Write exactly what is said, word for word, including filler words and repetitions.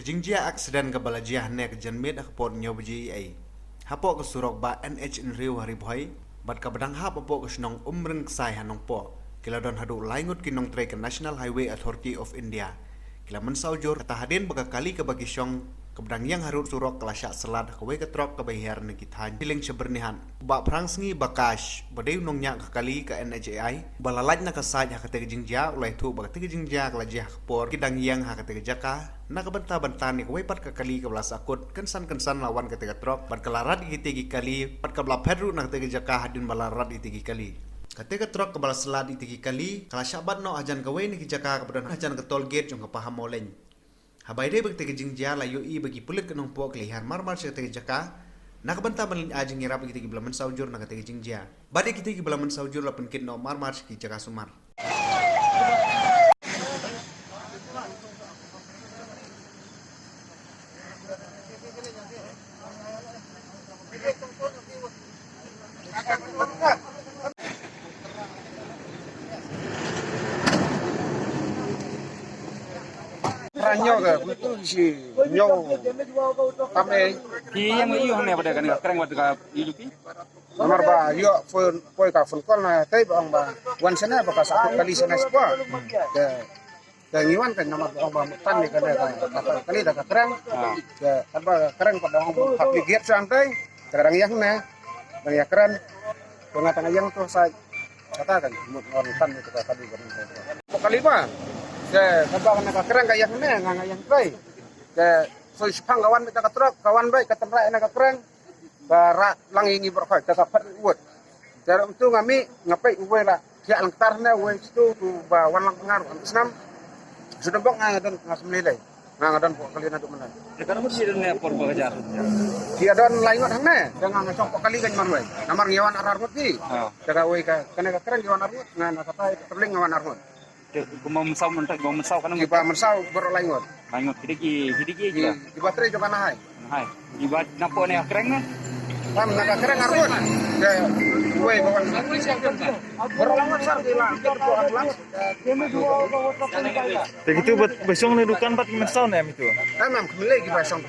Jingjia aksiden kaba la jia hynne ka janmiet ha ka por hynñiew baje eiei hapoh ka surok bah N H hynriew ha Ri Bhoi bad kaba dang hap hapoh ka shnong Umryngksai ha Nongpoh, ki la don haduh lai ngut ki nongtrei ka National Highway Authority of India. Ki la mynsaw jur, kata hadien ba ka kali kaba ki shong kaba dang ïeng harud surok ka la shah slad ha kawei ka trok kaba hiar na ki thaiñ shilliang sha Byrnihat. U Bah Phrangsngi Bakash, ba dei u nongñiah ka kali ka N H A I, ba la lait na ka site ha katei ka jingjia, u la ïathuh ba katei ka jingjia ka la jia ha ka por ki dang ïeng ha katei ka jaka na ka bynta ban tan ïa kawei pat ka kali kaba la sahkut. Kynsan kynsan la wan katei ka trok bad ka la rat ïa kitei ki kali bad kaba la phet ruh na katei ka jaka hadien ba la rat ïa kitei ki kali. Katei ka trok kaba la slad ïa kitei ki kali ka la shah bat noh hajan kawei na ki jaka kaba don hajan ka toll gate jong ka Pahammawlein. Haba ïadei bad katei ka jingjia, la ïohi ba ki pulit ka Nongpoh ki la hiar marmar sha katei ka jaka na ka bynta ban leit ai jingïarap ïa kitei kiba la mynsaw jur na katei ka jingjia. Bad ïa kitei kiba la mynsaw jur la pynkit noh marmar sha ki jaka sumar. Ranyo ga butu si nyo tame. Ki ïeng ïoh ne bad kane ka kreng bad ka ïoh ki. Namar ba ïoh phone, poi ka phone call na tei ba ong ba wan shane ba ka sahkut kali shane spa. Te, te ngi wan ka namar ba ong ba mut tan ne kane ka, ka, ka kali da ka kreng. Ah. Te katba ka kreng pat da ong ba public gate shang tei. Te ka dang ïeng ne, dang ïa kren. Te nga tang ïeng to sa kata kan mut wan tan ne ka kali ka dang. Ko kali ba. Te katba kane ka kreng ka ïeng ne, nga nga ïeng tei. Te soi shipang ka wan beit ka trok, ka wan beit ka tynrai na ka kreng. Ka rah lang ïa ngi baroh khoit, ka sa phet wut. Te ruh mynta nga mih, nga peit uwei la thiah lang ktar ne, uwei stu tu ba wan lang ngar wan snam. Shu dang bok nga, nga don nga symlei lei. Nga, nga don bok kali na tu mana. Te ka mut shi don ne por ba ka jar. Shi don lai ngut hangne, te nga, nga shong bok kali kan marwei. Namar ngi wan ar ar ngut ki. Ah. Te ka wei ka, kane ka kreng ngi wan ar ngut, nga na kata ka tebling nga wan ar ngut. Te kumba mynsaw mynta, kumba mynsaw kana. Kiba mynsaw baroh lai ngut. Lai ngut. Ki dei ki, ki dei ki, ki, kiba trei jong ka Nahai. Nahai. Kiba napoh ne ka kreng ne? Kam na ka kreng arngut. Ke wei bawan. Baroh lai ngut sar ki la. Te kitu ba, ba shong ne dukan bad ki mynsaw ne em itu? Em, em, kmlei kiba shong.